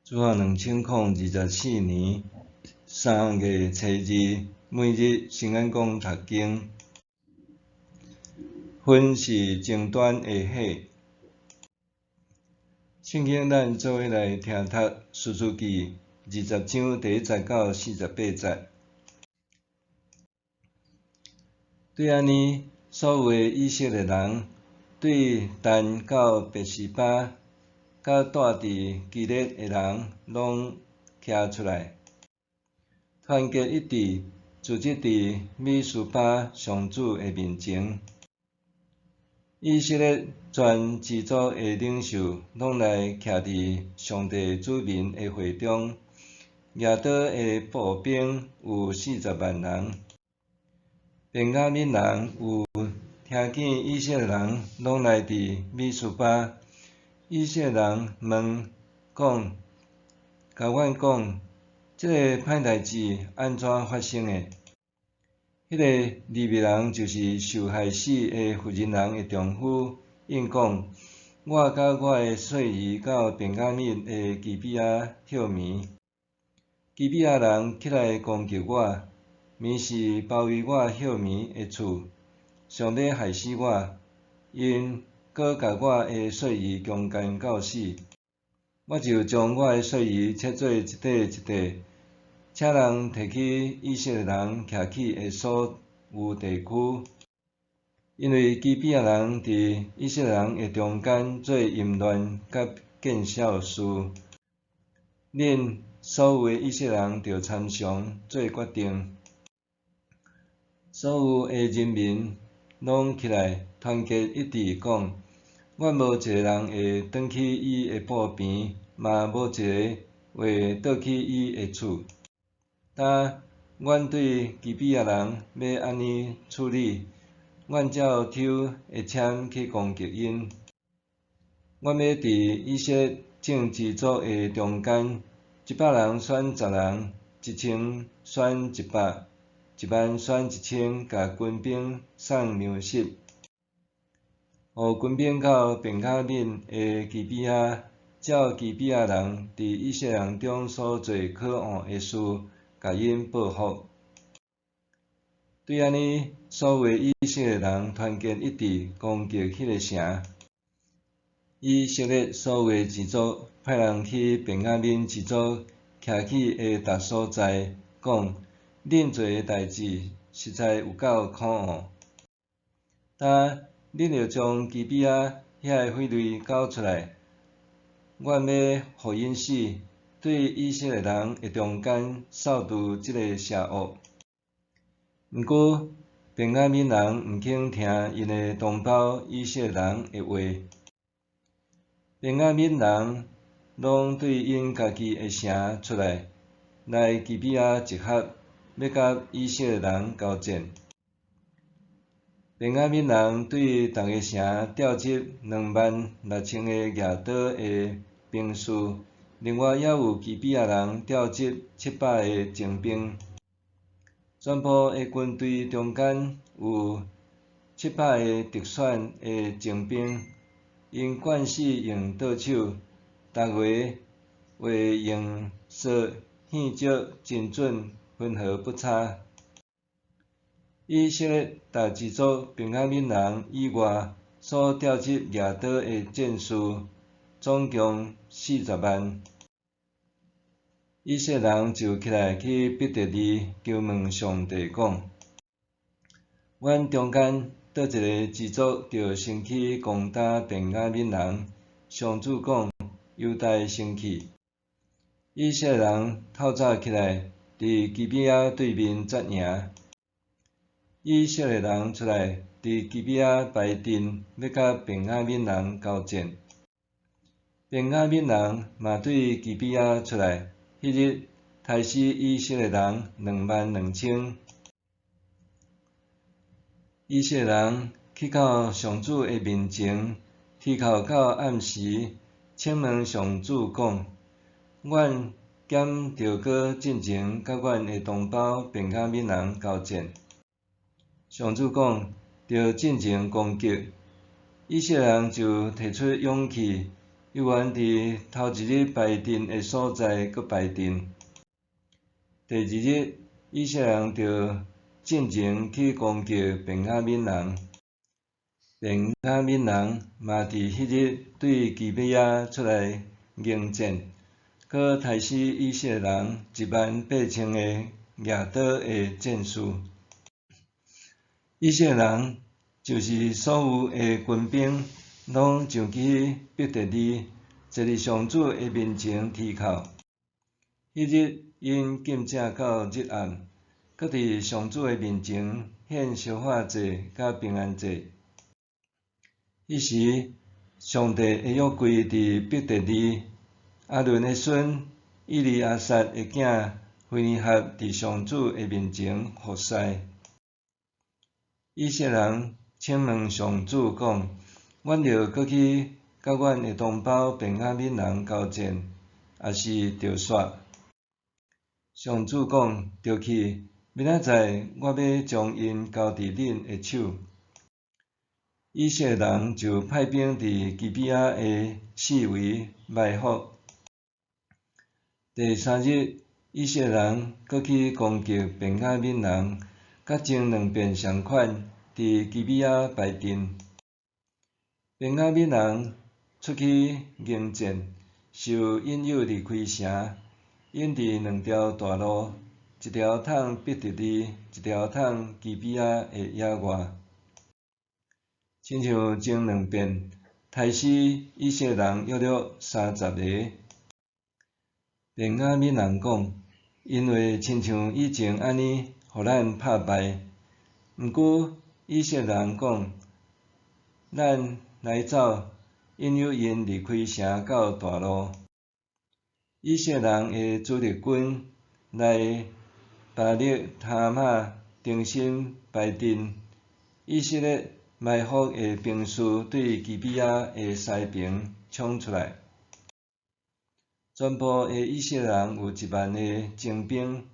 主後2024年3月初2，每日聖安講讀經。魂是終端的火。聖經咱做伙來聽讀《士師記》20章第1節到48節。對按呢，所有的以色列人對但到別是巴，佮住佇基列的人，攏徛出來，團結一致，聚集佇米斯巴上主的面前。以色列全支族的領袖攏來徛佇上帝子民的會中，舉刀的步兵有40萬人。便雅憫人有聽見以色列人攏來佇米斯巴，以色列人問講：共阮講，這个歹代誌按怎發生的？彼个利未人就是受害死的婦人人的丈夫，應講：我佮我的細兒到便雅憫的基比亞歇眠。基比亞人起來攻擊我，暝時包圍我歇眠的厝，想欲害死我，𪜶閣共我的細兒強姦到死。我就將我的細兒切做一塊一塊，請人提去以色列人徛起的所有地區，因為基比亞人佇以色列人的中間做淫亂佮見笑事。恁所有的以色列人著參詳做決定。所有的人民攏起來團結一致，講：阮無一个人會轉去伊的布棚，嘛無一个會倒去伊的厝。今阮對基比亞人欲按呢處理，阮照抽的籤去攻擊𪜶。阮欲佇以色列眾支族的中間，100人選10人，1000選100，1萬選1000，共軍兵送糧食，予軍兵到便雅憫的基比亞，照基比亞人佇以色列人中所做可惡的事，共𪜶報復。對按呢，所有的以色列人團結一致，攻擊彼个城。以色列所有的支族派人去便雅憫支族徛起的逐所在，講：恁做的代誌實在有夠可惡。今恁著將基比亞遐的匪類交出來，阮欲予𪜶死，對以色列人的中間掃除這个邪惡。毋過，便雅憫人毋肯聽𪜶的同胞以色列人的話。便雅憫人攏對𪜶家己的城出來，來基比亞集合，欲佮以色列人交戰。便雅憫人對逐个城調集26,000個舉刀的兵士，另外猶有基比亞人調集700個精兵。全部的軍隊中間有700個特選的精兵，𪜶慣勢用刀手，逐个話用捒戲石精準，分毫不差。以色列逐支族便雅憫人以外所調集舉刀的戰士，總共40萬。以色列人就起來去伯特利求問上帝講：阮中間佗一个支族著先去攻打便雅憫人？上主講：猶大先去。以色列人透早起來，佇基比亞對面紮營。以色列人出來，佇基比亞排陣，欲佮便雅憫人交戰。便雅憫人嘛對基比亞出來，彼日刣死以色列人22,000。以色列人去到上主的面前，提哭到暗時，請問上主講：阮敢著閣進前佮阮的同胞便雅憫人交戰？上主講：著進前攻擊。以色列人就提出勇氣，犹原佇頭一日排陣的所在閣排陣。第二日，以色列人就進前去攻擊便雅憫人。便雅憫人嘛佇彼日對基比亞出來迎戰，閣刣死以色列人18,000个舉刀的戰士。以色列人就是所有的軍兵，攏上去伯特利，坐佇上主的面前啼哭。彼日𪜶禁食到日暗，閣佇上主的面前獻燒化祭佮平安祭。彼時，上帝的約櫃佇伯特利，亞倫的孫以利亞撒的囝非尼哈佇上主的面前服侍。以色列人請問上主講：阮著閣去佮阮的同胞便雅憫人交戰，抑是著煞？上主講：著去，明仔載我欲將𪜶交佇恁的手。以色列人就派兵佇基比亞的四圍埋伏。第三日，以色列人閣去攻擊便雅憫人，佮前兩遍仝款，佇基比亞排陣。便雅憫人出去迎戰，受引誘離開城，𪜶佇兩條大路，一條通伯特利，一條通基比亞的野外。親像前兩遍，刣死以色列人約略30个。便雅憫人講：𪜶會親像以前按呢，予咱拍敗。毋過以色列人講：咱來走，引誘𪜶離開城到大路。以色列人的主力軍來巴力他瑪重新排陣，以色列埋伏的兵士對基比亞的西爿衝出來。全部的以色列人有1萬个精兵，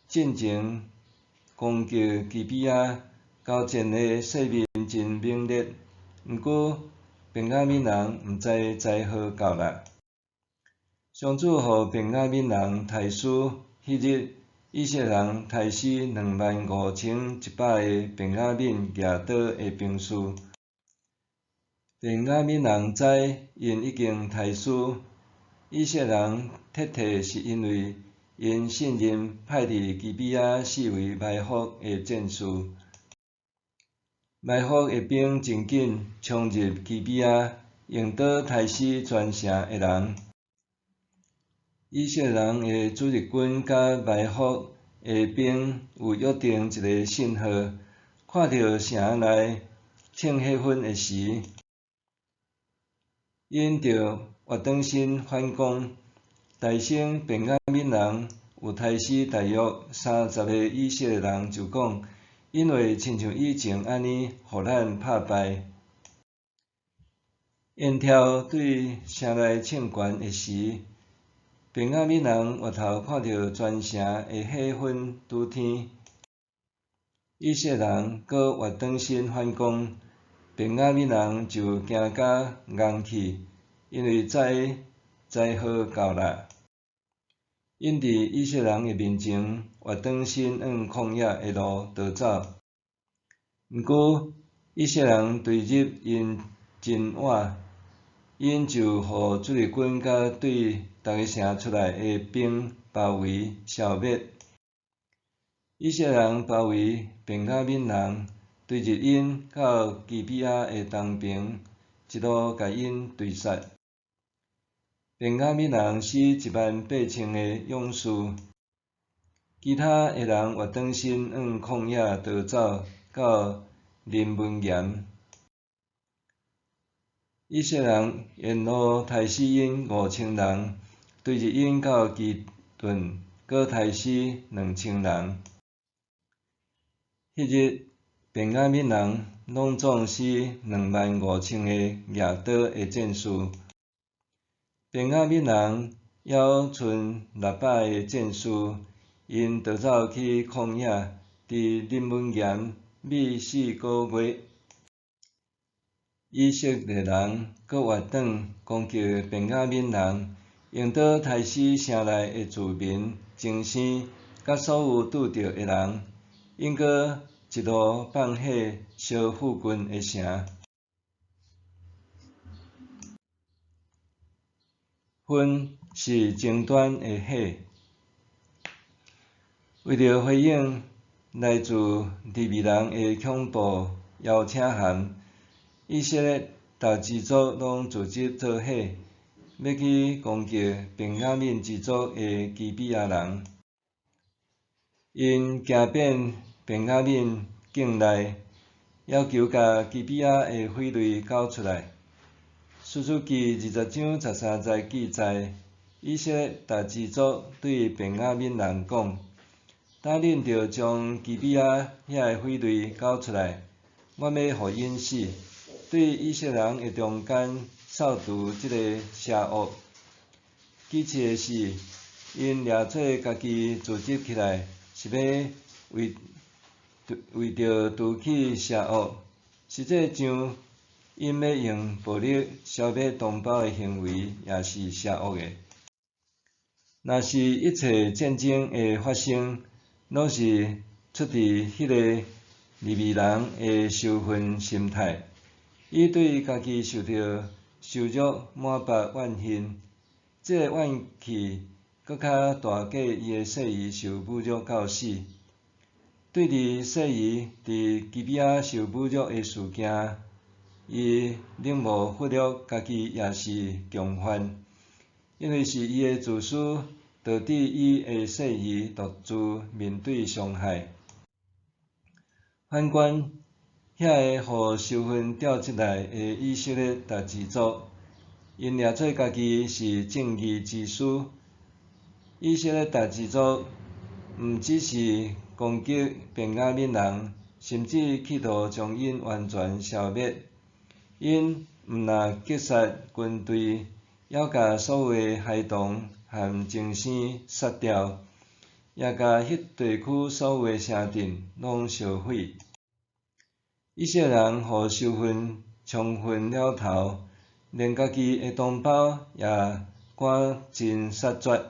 進前攻擊基比亞，交戰的勢面真猛烈。毋過便雅憫人毋知災禍到啦。上主予便雅憫人刣輸，彼日以色列人刣死25,100个便雅憫舉刀的兵士。便雅憫人知𪜶已經刣輸，以色列人撤退是因為𪜶信任派佇基比亞四圍埋伏的戰士。埋伏的兵真緊衝入基比亞，用刀刣死全城的人。以色列人的主力軍佮埋伏的兵有約定一个信號，看著城內衝火分的時，𪜶就越轉身反攻，大聲便雅憫人有刣死大約30个以色列人，就講：𪜶會親像以前按呢，予咱拍敗。煙柱對城內衝懸的時，便雅憫人回頭看著全城的火分拄天，以色列人閣越轉身反攻，便雅憫人就驚甲戇去，因為知災禍到啦。𪜶佇以色列人的面前越轉身往曠野的路逃走。毋過以色列人追入𪜶真晚，𪜶就予主力軍佮對逐个城出來的兵包圍消滅。以色列人包圍便雅憫人，追入𪜶到基比亞的東爿，一路共𪜶追殺。便雅憫人死18,000个勇士，其他的人越轉身往曠野逃走到林門岩。以色列人沿路刣死𪜶5000人，追入𪜶到基頓，閣刣死2000人。彼日，便雅憫人攏總死25,000个舉刀的戰士。便雅憫人猶賰600个戰士，𪜶逃走去曠野，佇林門岩覓四个月。以色列人閣閣越轉攻擊便雅憫人，用刀刣死城內的住民、精生，佮所有拄著的人，𪜶閣一路放火燒附近的城。恨是爭端的火。為著回應來自利未人的恐怖邀請函，以色列逐支族攏組織做伙，欲去攻擊便雅憫支族的基比亞人。𪜶行遍便雅憫境內，要求共基比亞的匪類交出來。士師記20章13節記載，以色列逐支族對便雅憫人講：等恁著將基比亞遐个匪類交出來，阮欲予𪜶死，對以色列人的中間掃除這个邪惡。奇趣的是，𪜶掠做家己組織起來，是欲為為著除去邪惡，實際上，𪜶欲用暴力消滅同胞的行為，也是邪惡的。若是一切戰爭的發生，攏是出自彼个利未人的仇恨心態，伊對家己受著羞辱滿腹怨恨，這个怨氣閣較大過伊的細姨受侮辱到死。對佇細姨佇基比亞受侮辱的事件，伊冷漠忽略家己也是共犯，因為是伊的自私導致伊的細姨獨自面對傷害。反觀遐个予仇恨調集來的以色列逐支族，𪜶掠做家己是正義之師。以色列逐支族毋只是攻擊便雅憫人，甚至企圖將𪜶完全消滅。𪜶毋但擊殺軍隊，猶共所有的孩童和精生殺掉，也共彼地區所有的城鎮攏燒毀。以色列人予仇恨沖昏了頭，連家己的同胞也趕盡殺絕。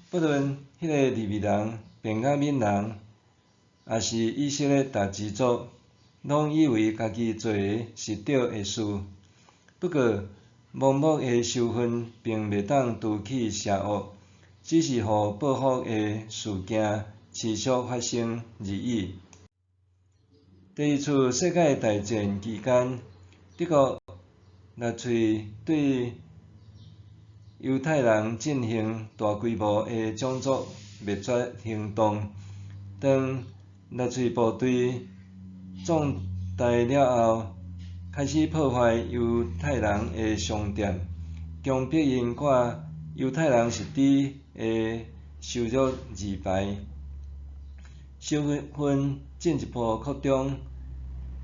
不論彼个利未人、便雅憫人，抑是以色列逐支族，攏以為家己做的是對的事。不過，盲目的仇恨並袂當除去邪惡，只是予報復的事件持續發生而已。第二次世界大戰期間，德國納粹對猶太人進行大規模的種族滅絕行動。當納粹部隊壯大了後，開始破壞猶太人的商店，強迫𪜶掛猶太人是豬的羞辱字牌。仇恨進一步擴張，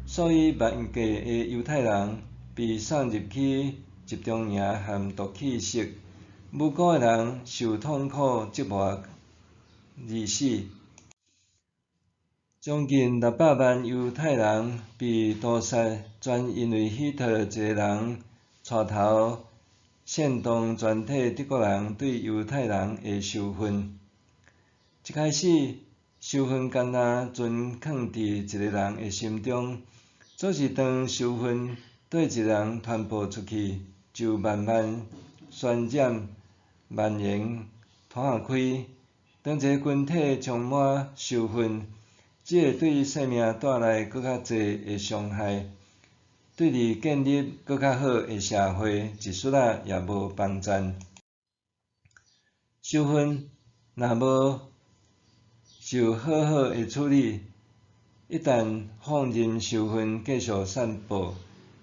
數以萬計的猶太人被送入去集中營和毒氣室，無辜的人受痛苦折磨而死。將近600萬猶太人被屠殺，全因為希特一個人帶頭煽動全體德國人對猶太人的仇恨。一開始，仇恨敢若存囥佇一個人的心中，總是當仇恨對一個人傳播出去，就慢慢渲染、蔓延、湠開。當一个群體充滿仇恨，只會對生命帶來閣較濟的傷害，對佇建立閣較好的社會一絲仔也無幫贊。仇恨若無受好好的處理，一旦放任仇恨繼續散布，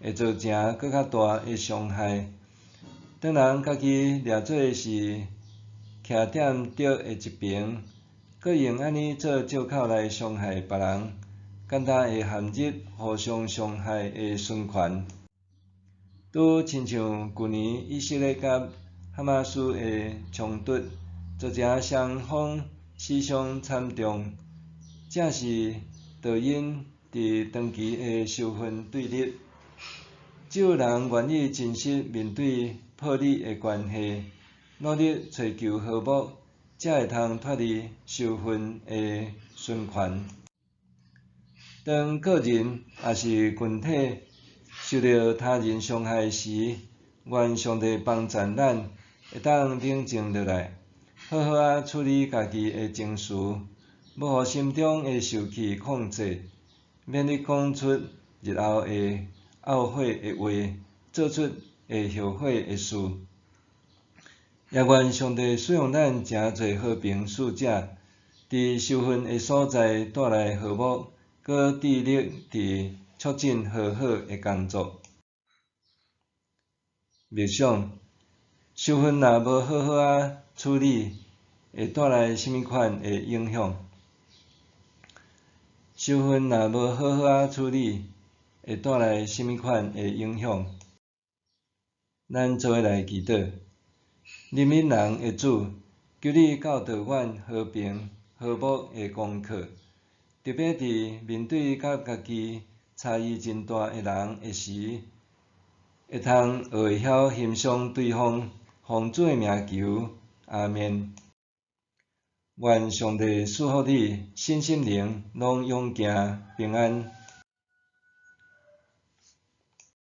會造成閣較大的傷害。當人家己掠做是徛踮對的一爿，閣用按呢做藉口來傷害別人，簡單會陷入互相傷害的循環。拄親像舊年以色列佮哈馬斯的衝突，造成雙方死傷慘重，正是導因佇長期的仇恨對立。只有人願意真實面對破裂的關係，努力揣求和睦，才會通脫離仇恨的循環。當個人抑是群體受著他人傷害時，願上帝幫贊咱，會當冷靜落來，好好仔處理家己的情緒，無予心中的受氣控制，免得講出日後會懊悔的話，做出會後悔的事。也願上帝使用咱誠濟和平使者，佇仇恨的所在帶來和睦，閣致力佇促進和好的工作。默想，仇恨若無好好仔處理，會帶來啥物款的影響？仇恨若無好好仔處理，會帶來啥物款的影響？咱做伙來祈禱。憐憫人的主，求你教導阮和平和睦的功課，特別佇面對佮家己差異真大的人的時，會通學會曉欣賞對方。奉主的名求，阿們。願上帝賜福你，身心靈攏勇健平安。